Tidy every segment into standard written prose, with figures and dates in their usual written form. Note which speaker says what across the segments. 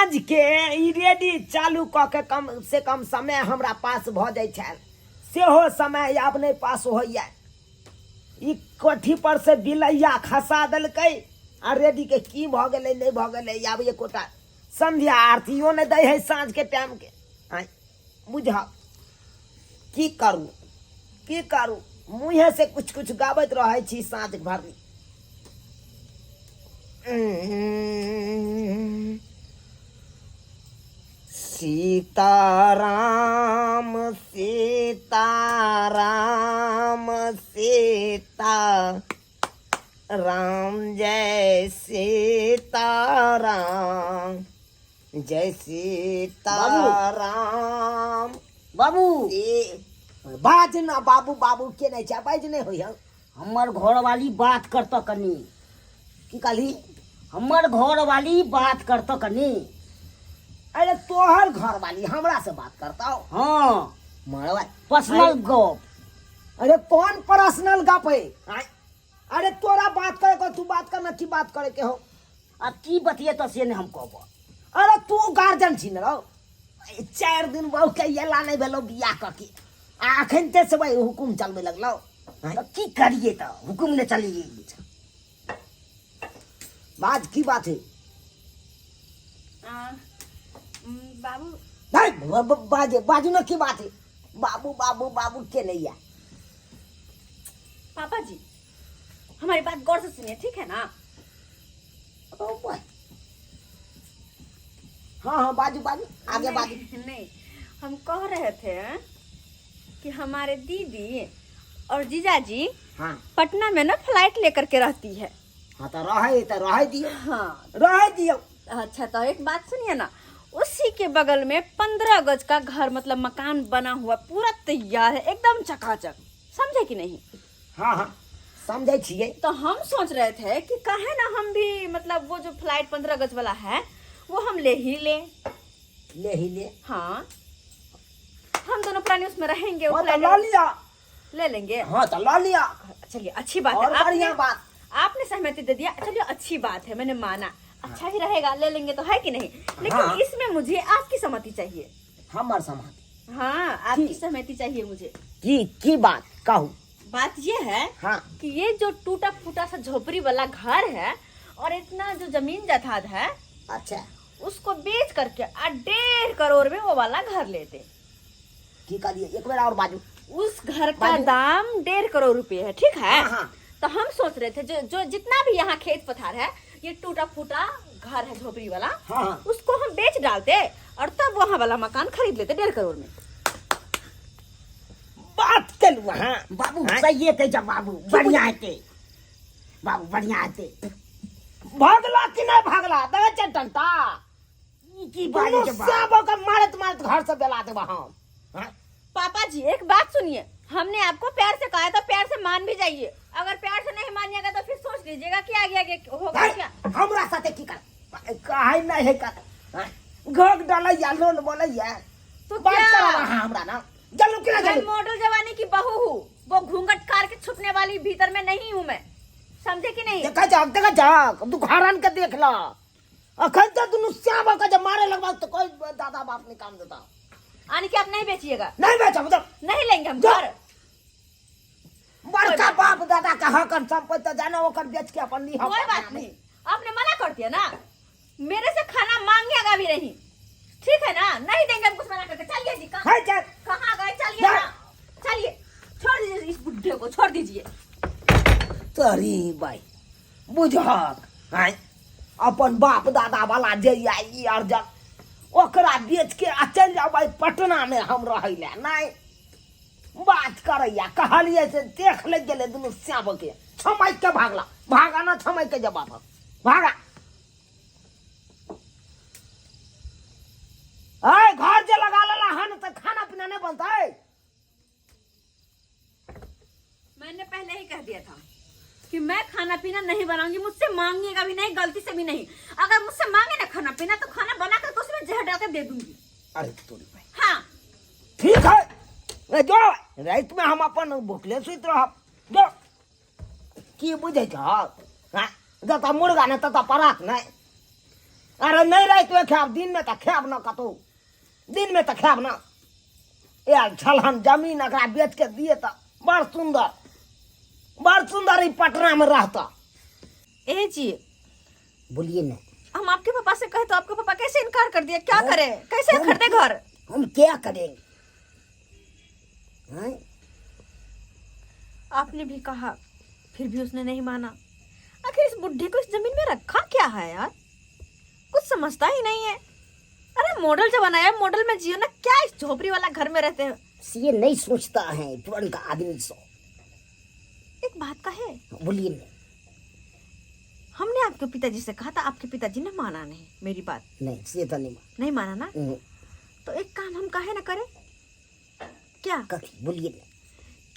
Speaker 1: साँझ के ई रेडी चालू कऽ के कम से कम समय हमरा पास भऽ जाइ छल, सेहो समय आब नहि पास होइए। ई कोठी पर से बिलैया खसा देलकै आ रेडी के की भऽ गेलै नहि भऽ गेलै, आब एकोटा संध्या आरतियो नहि दै है साँझ के टाइम के। आँय बुझह की करू की करू, मुँहे से कुछ कुछ गाबैत रहै छी साँझ भरि। सीताराम सीताराम सीता राम जय सीताराम जय सीताराम।
Speaker 2: बाबू
Speaker 1: ए, बाज ना बाबू बाबू के नहीं छै, बाज नहीं होइए।
Speaker 2: हमर घरवाली बात करतऽ कनी।
Speaker 1: की कहली?
Speaker 2: हमर घरवाली बात करतऽ कनी।
Speaker 1: अरे तोहर घरवाली हमरा से बात करता हो?
Speaker 2: हाँ।
Speaker 1: मरवा
Speaker 2: पर्सनल गप।
Speaker 1: अरे कौन पर्सनल गप है? आय? अरे तोरा बात करे को, तू बात करना, की बात करे के हो?
Speaker 2: अब की बतिये तो से नहीं हम कहबो।
Speaker 1: अरे तू गार्जियन छी न रौ, 4 दिन बहु के एला नहीं भेलो बियाह कऽ के, आ अखन ते से भाई हुकुम चलबे लगलो।
Speaker 2: तऽ की करिए तऽ हुकुम नहि चली।
Speaker 1: बात की बात है?
Speaker 3: बाबू।
Speaker 1: नहीं, बाजे, बाजू ना की बात है? बाबू बाबू बाबू के नहीं है।
Speaker 3: पापा जी हमारी बात गौर से सुनिए, ठीक है ना?
Speaker 1: ओ भाई। हाँ हाँ बाजू बाजू आगे
Speaker 3: नहीं,
Speaker 1: बाजू।
Speaker 3: नहीं हम कह रहे थे कि हमारे दीदी और जीजाजी
Speaker 1: हाँ।
Speaker 3: पटना में ना फ्लाइट लेकर के रहती है।
Speaker 1: हाँ तो रहे तो रहे दियो।
Speaker 3: हाँ।
Speaker 1: रहे दियो।
Speaker 3: अच्छा तो एक बात सुनिए ना, उसी के बगल में 15 गज का घर मतलब मकान बना हुआ पूरा तैयार है, एकदम चकाचक, समझे कि नहीं?
Speaker 1: हाँ हाँ समझे छिए।
Speaker 3: तो हम सोच रहे थे कि काहे ना हम भी मतलब वो जो फ्लाइट 15 गज वाला है वो हम ले ही ले।
Speaker 1: ले ही ले।
Speaker 3: हाँ हम दोनों प्राणी उसमें रहेंगे, वो
Speaker 1: हाँ, तो
Speaker 3: फ्लाइट
Speaker 1: ला लिया।
Speaker 3: ले लेंगे।
Speaker 1: हाँ तो ला लिया।
Speaker 3: चलिए अच्छी बात है,
Speaker 1: और बढ़िया बात।
Speaker 3: आपने सहमति दे दिया, चलिए अच्छी बात है, मैंने माना, अच्छा ही रहेगा, ले लेंगे तो है कि नहीं? लेकिन
Speaker 1: हाँ।
Speaker 3: इसमें मुझे आपकी सहमति चाहिए।
Speaker 1: हमार सहमति?
Speaker 3: हाँ आपकी
Speaker 1: की?
Speaker 3: सहमति चाहिए मुझे।
Speaker 1: की बात कहू?
Speaker 3: बात ये है
Speaker 1: हाँ।
Speaker 3: कि ये जो टूटा फूटा सा झोपड़ी वाला घर है और इतना जो जमीन जायदाद है,
Speaker 1: अच्छा,
Speaker 3: उसको बेच करके 1.5 करोड़ में वो वाला घर लेते।
Speaker 1: की कहलिए? एक बार और बाजू।
Speaker 3: उस घर का
Speaker 1: बाजू।
Speaker 3: दाम 1.5 करोड़ रुपए है, ठीक है?
Speaker 1: हाँ, हाँ।
Speaker 3: तो हम सोच रहे थे जो जितना भी यहाँ खेत पथार है, ये टूटा फूटा घर है झोपड़ी वाला,
Speaker 1: हाँ, हाँ।
Speaker 3: उसको हम बेच डालते और तब वहाँ वाला मकान खरीद लेते 1.5 करोड़ में।
Speaker 1: बात केलू अहाँ।
Speaker 2: बाबू,
Speaker 1: हाँ?
Speaker 2: सही है कहै बाबू, बढ़िया हेतै बाबू, बढ़िया हेतै।
Speaker 1: भागला कि नहीं भागला? देखै छियै टंटा?
Speaker 2: ई की बाजै छै बाबू?
Speaker 1: सब ओकर मारैत मारैत घर से बेला देबा हम। हाँ?
Speaker 3: पापा जी एक बात सुनिए, हमने आपको प्यार से कहा है तो प्यार से मान भी जाइए, अगर प्यार से नहीं मानिएगा तो फिर सोच लीजिएगा कि आगे आगे होगा
Speaker 1: है,
Speaker 3: क्या।
Speaker 1: हमरा साथे की कर कहे नहीं है कर, हाँ? घोग डालैया लोन बोलैया
Speaker 3: तो
Speaker 1: बात
Speaker 3: क्या?
Speaker 1: करब अहाँ हमरा ना जलू कि ना
Speaker 3: मैं
Speaker 1: जलू?
Speaker 3: मॉडल जमाने की बहू हूँ, वो घूंघट कार के छुपने वाली भीतर में नहीं हूँ मैं, समझे कि नहीं?
Speaker 1: देखा जाक, देखा जाक, दुखारन के देख ला, अखन तो दुनू श्याम के जब मारे लगवा तो कोई दादा बाप नहीं काम देता।
Speaker 3: आने की आप नहीं बेचिएगा?
Speaker 1: नहीं बेचब, मतलब
Speaker 3: नहीं लेंगे हम
Speaker 1: जा।
Speaker 3: घर।
Speaker 1: बड़का बाप दादा का हक और संपत्ति तो जानो ओकर बेच के अपन ली हक।
Speaker 3: कोई बात नहीं, आपने मना कर दिया ना, मेरे से खाना मांगेगा भी नहीं, ठीक है ना? नहीं देंगे हम कुछ मना करके। चलिए जी, कहाँ
Speaker 1: है चल।
Speaker 3: कहाँ गए? चलिए
Speaker 1: जा।
Speaker 3: ना, चलिए, छोड़ दीजिए इस बुढ़े को, छोड़ दीजिए।
Speaker 1: तरी भाई बुझक हैं, अपन बाप दादा वाला जे या ई अर्जन ओकरा बेच के आ चलि जाबै पटना में हम रहै ले। नहीं बात करैया कहलिए से देख ले गेलै दुनू श्याम के, छमैक के भागला, भागा ना छमैक के जवाब भागा। अय घर जे लगा लेला हन तऽ खाना पीना नहीं बनतै।
Speaker 3: मैंने पहले ही कह दिया था कि मैं खाना पीना नहीं बनाऊंगी, मुझसे मांगिएगा भी नहीं, गलती से भी नहीं। अगर मुझसे मांगे ना खाना पीना तो खाना बना कर तो उसमें जहर डाल कर दे दूंगी।
Speaker 1: अरे तोरी भाई।
Speaker 3: हाँ।
Speaker 1: ठीक है, ए, जो रात में हम अपन भूखले सुत रहब। जो की बुझे छह? हाँ, जतऽ मुर्गा नहि ततऽ परात नहि। अरे नहि रातिमे खायब, दिनमे तऽ खायब ने, कतहु दिनमे तऽ खायब ने। आयल छलहन जमीन, एकरा बेच के दिए तऽ बड़ सुन्दर, बड़ सुन्दर ई पटनामे रहता।
Speaker 3: ए जी।
Speaker 2: बोलिए ना।
Speaker 3: हम आपके पापा से कहे तो आपके पापा कैसे इनकार कर दिया? क्या करे, कैसे खरीदे घर?
Speaker 2: हम क्या करेंगे हैं?
Speaker 3: आपने भी कहा, फिर भी उसने नहीं माना। आखिर इस बुढ़े को इस जमीन में रखा क्या है यार, कुछ समझता ही नहीं है। अरे मॉडल जब बनाया, मॉडल में जियो ना, क्या इस झोपड़ी वाला घर में रहते हो?
Speaker 2: ये नहीं सोचता है पुरान का आदमी सो।
Speaker 3: एक बात का है।
Speaker 2: बोलिए ना।
Speaker 3: हमने आपके पिताजी से कहा था, आपके पिताजी ने माना नहीं मेरी बात।
Speaker 2: नहीं, से तो नहीं माना।
Speaker 3: नहीं माना ना?
Speaker 2: हम्म।
Speaker 3: तो एक काम हम काहे ना करें क्या?
Speaker 2: कथी, बोलिए ना।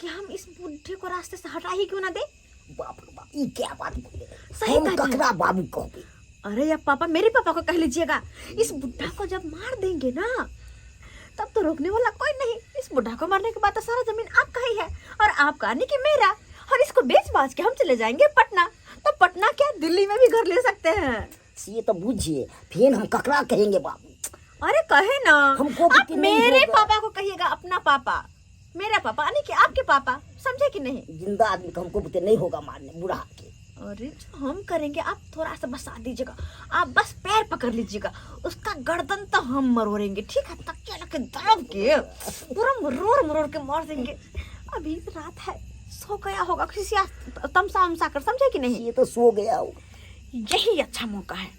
Speaker 3: कि हम इस बुढ़े को रास्ते से हटा ही क्यों ना दे?
Speaker 2: बाप रे बाप, ये क्या बात बोले?
Speaker 3: सही
Speaker 2: हम
Speaker 3: कहते हैं।
Speaker 2: ककरा बाबू कहबे?
Speaker 3: अरे या पापा, मेरे पापा को कह लीजिएगा। इस बुढ़ा को जब मार देंगे ना, तब तो रोकने वाला कोई नहीं। इस बुढ़ा को मारने के बाद तो सारा जमीन आपका ही है और आपका यानी कि मेरा, और इसको बेच बाच के हम चले जाएंगे पटना। तो पटना क्या, दिल्ली में भी घर ले सकते हैं।
Speaker 2: ये तो बुझिए, फिर हम ककरा कहेंगे बाबू?
Speaker 3: अरे कहे ना।
Speaker 2: हमको
Speaker 3: आप
Speaker 2: भी नहीं
Speaker 3: मेरे
Speaker 2: होगा।
Speaker 3: पापा को कहिएगा, अपना पापा, मेरा पापा यानी कि आपके पापा, समझे कि नहीं?
Speaker 2: जिंदा आदमी को हमको बुते नहीं होगा मारने, बुढ़ा के।
Speaker 3: अरे जो हम करेंगे, आप थोड़ा सा बसा दीजिएगा, आप बस पैर पकड़ लीजिएगा, उसका गर्दन तो हम मरोड़ेंगे, ठीक है? तकिया लग के दब के पूरा मरोड़ मरोड़ के मार देंगे। अभी रात है, सो गया होगा किसी तमसा उमसा कर, समझे कि नहीं?
Speaker 2: ये तो सो गया होगा।
Speaker 3: यही अच्छा मौका है,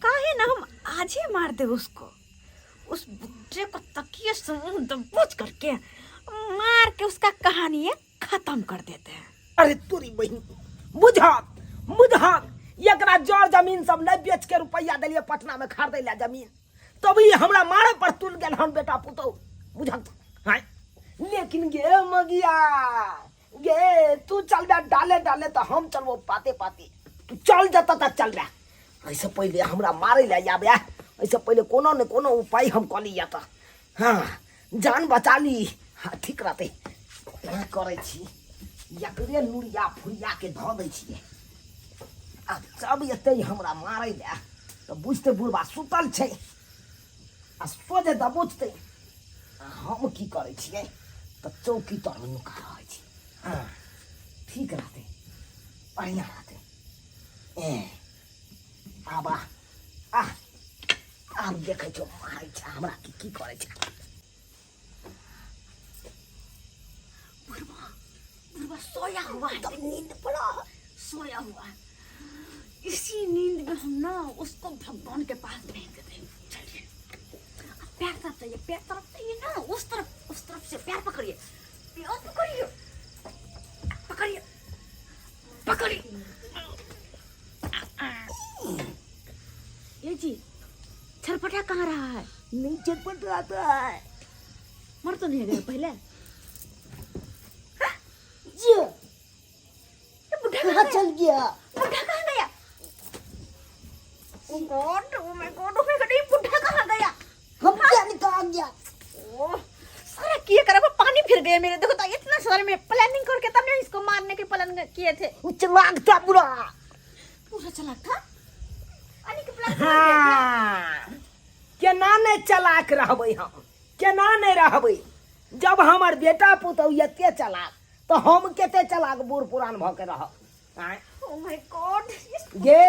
Speaker 3: काहे ना हम आज ही मार दे उसको, उस बुढ़े को तकिए से मुंह दबोच करके मार के उसका कहानी ये खत्म कर देते हैं।
Speaker 1: अरे तोरी बहिन, बुझक बुझक, एकरा जर जमीन सब नहीं बेच के रुपया दिलिए पटना में खरीदे ला जमीन, तभी हमरा मारे पर तुल गेल हन बेटा पुतहु, बुझक। हाँ, लेकिन गे मगिया गे, तू चल बे डाले डाले तो हम चलबो पाते पाते, तू चल जता त चल बे। ऐसे पहले हमरा मारे ला आबे, ऐसे पहले कोनो ने कोनो उपाय हम कऽ लिया तऽ हाँ जान बचा ली। हाँ ठीक रहतै। की करै छी, एकरे लुरिया फुरिया के धऽ दै छियै, आ जब एतै हमरा मारै लए तऽ बुझतै बुढ़बा सुतल छै, आ सोझे दबोचतै। आ हम की करै छियै तऽ चौकी तरमे नुका रहै छी। हँ ठीक रहतै, बढ़िआँ रहतै। ए आब आ, आ आब देखै छौ मारै छै हमरा की की करै छै।
Speaker 3: बुढ़वा बुढ़वा सोया हुआ है,
Speaker 2: तब नींद पड़ा है।
Speaker 3: सोया हुआ है। इसी नींद में हम ना उसको भगवान के पास भेज देते हैं। चलिए अब पैर तरफ चाहिए, पैर तरफ चाहिए ना, उस तरफ, उस तरफ से पैर पकड़िए, पैर पकड़िए, पकड़िए, पकड़िए। ये जी छरपटा कहाँ रहा है?
Speaker 2: नहीं छटपट रहा है।
Speaker 3: मर तो नहीं गया पहले?
Speaker 2: जी
Speaker 3: ये बुढ़ा
Speaker 2: कहाँ चल गया?
Speaker 3: बुढ़ा कहाँ गया? Oh God, oh my God, oh my God, ये बुढ़ा कहाँ गया?
Speaker 2: हम क्या निकाल गया?
Speaker 3: ओह, सारा किए करा पानी फिर गया मेरे। देखो तो इतना सारे में प्लानिंग करके तब ने इसको मारने के प्लान किए थे।
Speaker 2: वो चलाक था बुरा।
Speaker 3: पूरा चलाक था? अने के प्लान।
Speaker 1: हाँ केना नहि चलाक रहबै हम, केना नहि रहबै? जब हमर बेटा पुतहु एते चलाक तऽ हम कते चलाक बूढ़ पुरान भऽ के रहब? आँय?
Speaker 3: ओ my God,
Speaker 1: गे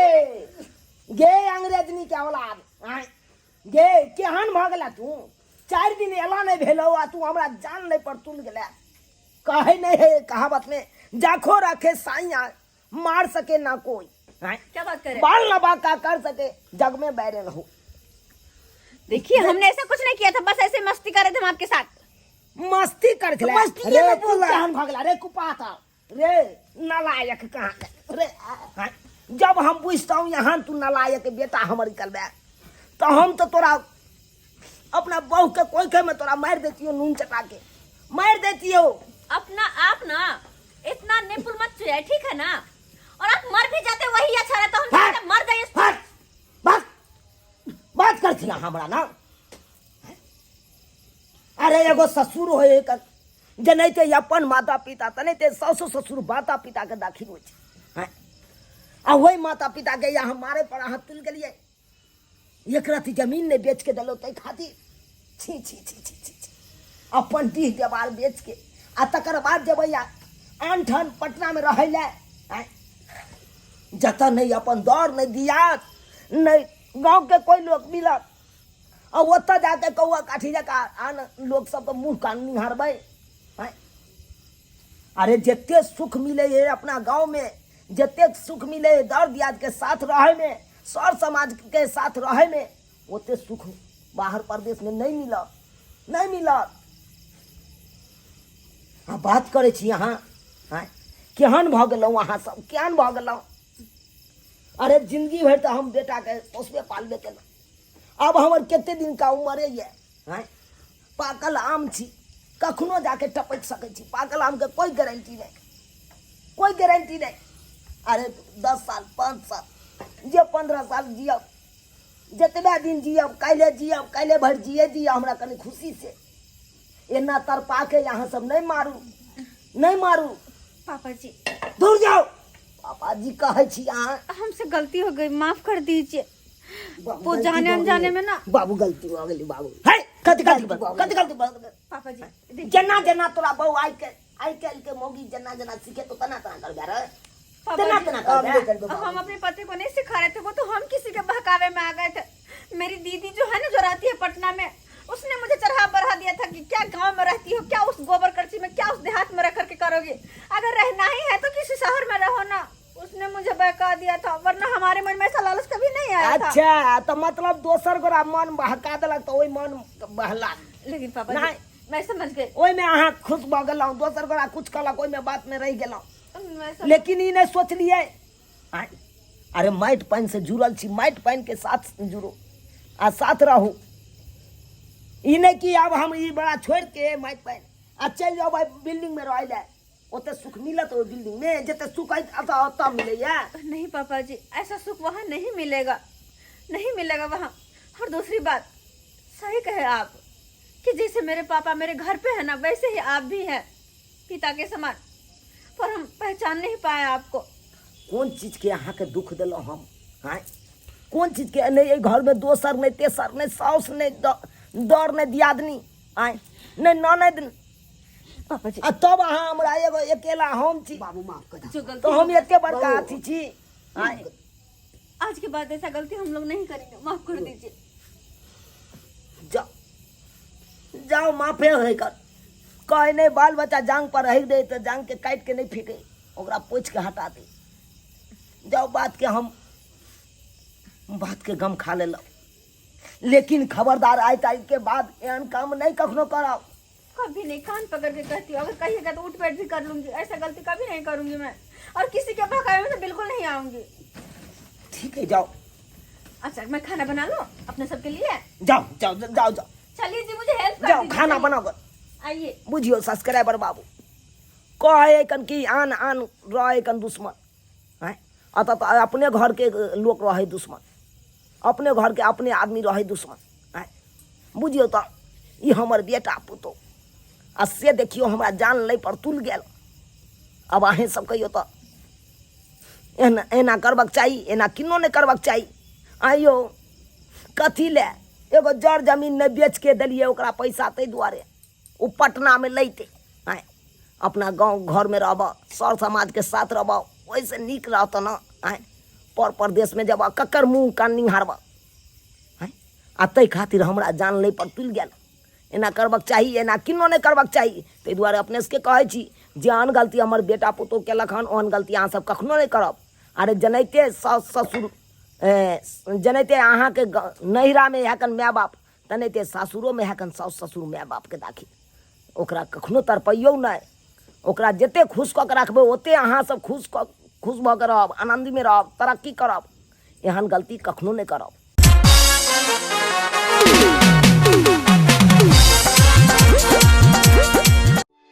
Speaker 1: गे अंग्रेजनी के औलाद, आँय गे केहन भऽ गेला तू? 4 दिन एला नहि भेलौ आ तू हमरा जान लै पर तुल गेला। कहै नहि है कहावत में, जाखो रखे साइया मार सके ना कोई। आँय?
Speaker 3: क्या बात कर रहे हैं?
Speaker 1: बाल न बाका कर सके जग में बैरे न हो।
Speaker 3: देखिए हमने ऐसा कुछ नहीं किया था, बस ऐसे मस्ती कर रहे थे हम आपके साथ।
Speaker 1: मस्ती कर छलै।
Speaker 2: मस्ती
Speaker 1: रे
Speaker 2: केना
Speaker 1: तू
Speaker 2: बोला?
Speaker 1: केहन भऽ गेला रे कुपाता रे नालायक कहाँ के रे? आँय? जब हम बुझतहुँ यहाँ तू नालायक बेटा हमर निकलबे तऽ हम तऽ तोरा अपना बहू के कोई में तोरा मारि देतियो, नून चटा के मारि देतियो।
Speaker 3: अपना आप ना इतना निपुल मत चुराए, ठीक है ना? और आप मर भी जाते वही अच्छा रहता, हम
Speaker 1: हट!
Speaker 3: चाहते मर जाइए।
Speaker 1: हट, बात बात करथिन हमरा ना। अरे एगो ससुर होय एकर, जेनाहिते अपन माता पिता तेनाहिते सासु ससुर माता पिता के दाखिल होइ छै। आ ओहि माता पिता के यहाँ मारे पर अहाँ तुलि गेलियै। एक रति जमीन नहि बेच के देलहुँ ताहि खातिर। छी छी छी छी छी छी, अपन डीह देवाल बेच के आ तकर बाद जेबै आ आन ठान पटनामे रहै लए, आँय, जतऽ नहि अपन दौड़ नहि दियाद नहि गाँवके कोइ लोक मिलत, आ ओतऽ जाके कौआ काठी जकाँ आन लोक सबके मुँह कान निहारबै, आँय। अरे जते सुख मिले है अपना गाँव में, जते सुख मिले है दर दियाद के साथ रहे में, सर समाज के साथ रहे में, ओते सुख बाहर परदेश में नहीं मिलत, नहीं मिलत। आ बात करै छी अहाँ, आँय, केहन भऽ गेलहुँ अहाँ सब, केहन भऽ गेलहुँ। अरे जिंदगी भरि तऽ हम बेटाके पोसबे पालबे केलहुँ, आब हमर कते दिन का उमरे यऽ, आँय, पाकल आम छी, कखनो जाके टपकि सकै छी, पाकल आमके कोइ गारंटी नहि, कोइ गारंटी नहि। अरे 10 साल 5 साल जे 15 साल जियब, जतबे दिन जियब, काल्हि जियब, काल्हि भरि जिए दिअ हमरा कनि खुशी से। एना तड़पा के अहाँ सब नहि मारू, नहि मारू।
Speaker 3: पापा जी
Speaker 1: दूर जाओ, पापा जी कहै छी अहाँ।
Speaker 3: हमसे गलती हो गई, माफ कर दीजिए।
Speaker 2: बाबू,
Speaker 3: वो
Speaker 2: गलती
Speaker 3: जाने
Speaker 2: भऽ
Speaker 3: अनजाने
Speaker 2: गेलै।
Speaker 3: में ना।
Speaker 2: बाबू गलती भऽ गेलै बाबू।
Speaker 1: हे, कथी गलती भऽ गेलै? कथी गलती भऽ गेलै?
Speaker 3: पापा जी, देखिए।
Speaker 1: जेना जेना तोरा बहू आइ के आइ काल्हि के मौगी जेना जेना सीखे तो तना तना करबे रे,
Speaker 3: पापा
Speaker 1: तना
Speaker 3: जी,
Speaker 1: तना
Speaker 2: हम
Speaker 1: करबे।
Speaker 2: नहि करबै बाबू।
Speaker 3: हम अपने पति को नहीं सिखा रहे थे, वो तो हम किसी के बहकावे में आ गए थे। मेरी दीदी जो है ना, जो रहती है पटना में, उसने मुझे चढ़ा बढ़ा दिया था कि क्या गांव में रहती हो, क्या उस गोबर करची में, क्या उस देहात में रह करके करोगे, अगर रहना ही है तो किसी शहर में रहो ना। उसने मुझे बहका दिया था, वरना हमारे मन में ऐसा लालच कभी नहीं आया था।
Speaker 1: अच्छा, तो मतलब दोसर गोरा मन बहका देलक तो ओहि मन बहला।
Speaker 3: लेकिन पापा जी,
Speaker 1: नहीं।
Speaker 3: मैं समझ गई।
Speaker 1: ओहिमे अहाँ खुश भऽ गेलहुँ, दोसर गोरा कुछ कहलक ओहिमे बात में रहि गेलहुँ,
Speaker 3: मैं समझ
Speaker 1: लेकिन ई नहि सोचलियै, आँय, अरे माटि पानि से जुड़ल छी, माटि पानि के साथ जुड़ू आ साथ रहू। ई नहि कि आब हम ई बड़ा छोड़ि के माटि पानि आ चलि जाउ भाइ बिल्डिंग में रहै लए, ओते सुख मिलत ओहि बिल्डिंग में, जते सुख अछि अतऽ ओतऽ मिलैया।
Speaker 3: नहीं पापा जी, ऐसा सुख वहाँ नहीं मिलेगा, नहीं मिलेगा वहाँ। और दूसरी बात, सही कहे आप कि जैसे मेरे पापा मेरे घर पे है ना, वैसे ही आप भी हैं पिता के समान, पर हम पहचान नहीं पाए आपको।
Speaker 1: कोन चीज के अहाँ के दुख देलहुँ हम, आँय, कोन चीज के? नहि एहि घर में दोसर नहि तेसर नहि साउस नहि दर नहि दियादनी, आँय, नहि ननद।
Speaker 3: पापा जी,
Speaker 1: आ तब अहाँ हमरा एगो अकेला हम छी।
Speaker 2: बाबू माफ कर दे।
Speaker 3: जो गलती
Speaker 1: तो हम एते बड़का
Speaker 2: बाबू।
Speaker 1: अथी छी, आँय।
Speaker 3: आज के बाद ऐसा गलती हम लोग नहीं करेंगे, माफ कर दीजिए।
Speaker 1: जाओ जाओ, माफे होय कर। कहे नहीं बाल बच्चा जांग पर रह दे तो जांग के काट के नहीं फेंके, ओकरा पोछ के हटा दे। जाओ, बात के हम बात के गम खा लेलहुँ, लेकिन खबरदार आइ तारीख के बाद एहन काम नहीं कखनो करब।
Speaker 3: कभी नहीं, कान पकड़ के कहती हूँ, अगर कहिएगा तो उठ बैठ भी कर लूंगी, ऐसा गलती कभी नहीं करूंगी मैं, और किसी के बहकावे में तो बिल्कुल नहीं आऊंगी।
Speaker 1: ठीक है, जाओ।
Speaker 3: अच्छा, मैं खाना बना लूं अपने सबके लिए?
Speaker 1: जाओ जाओ जाओ जाओ।
Speaker 3: चलिए जी, मुझे हेल्प कर
Speaker 1: जाओ,
Speaker 3: दीजिए,
Speaker 1: खाना
Speaker 3: चलिए।
Speaker 1: बनाओ।
Speaker 3: आइए।
Speaker 1: बुझियो सब्सक्राइबर बाबू, कहे कन कि आन आन रहे कन दुश्मन, आँय, अतः तो अपने घर के लोग रहे दुश्मन, अपने घर के अपने आदमी रहे दुश्मन, आँय, बुझियो तो ई हमर बेटा पुतोह आ से देखियो हमरा जान लै पर तुल गेल। अब अहें सब कहियो तो एना एना करबाक चाही, एना किनो नहि करबाक चाही। आइयो कथी ले एगो जर जमीन नहि बेच के देलियै ओकरा पैसा, ताहि दुआरे ओ पटनामे लैते, आँय, अपना गाँव घरमे रहबह, सर समाजके साथ रहबह, ओहिसँ नीक रहतऽ ने, आँय, पर परदेशमे जेबह ककर मुँह कान निहारबह, आँय, आ ताहि खातिर हमरा जान लै पर तुलि गेल। एना करबाक चाही, एना किनो नहि करबाक चाही। ताहि दुआरे अपने सबके कहै छी जे एहन गलती हमर बेटा पुतोह केलक हन, ओहन गलती अहाँ सब कखनो नहि करब। अरे जनैते साउस ससुर, जनैते अहाँके नैहरामे है कन माय बाप, तनैते सासुरोमे है कन साउस ससुर माय बापके दाखिल। ओकरा कखनो तड़पैयौ नहि, ओकरा जते खुश कऽ के राखबै ओते अहाँ सब खुश भऽ के रहब, आनन्दमे रहब, तरक्की करब। एहन गलती कखनो नहि करब।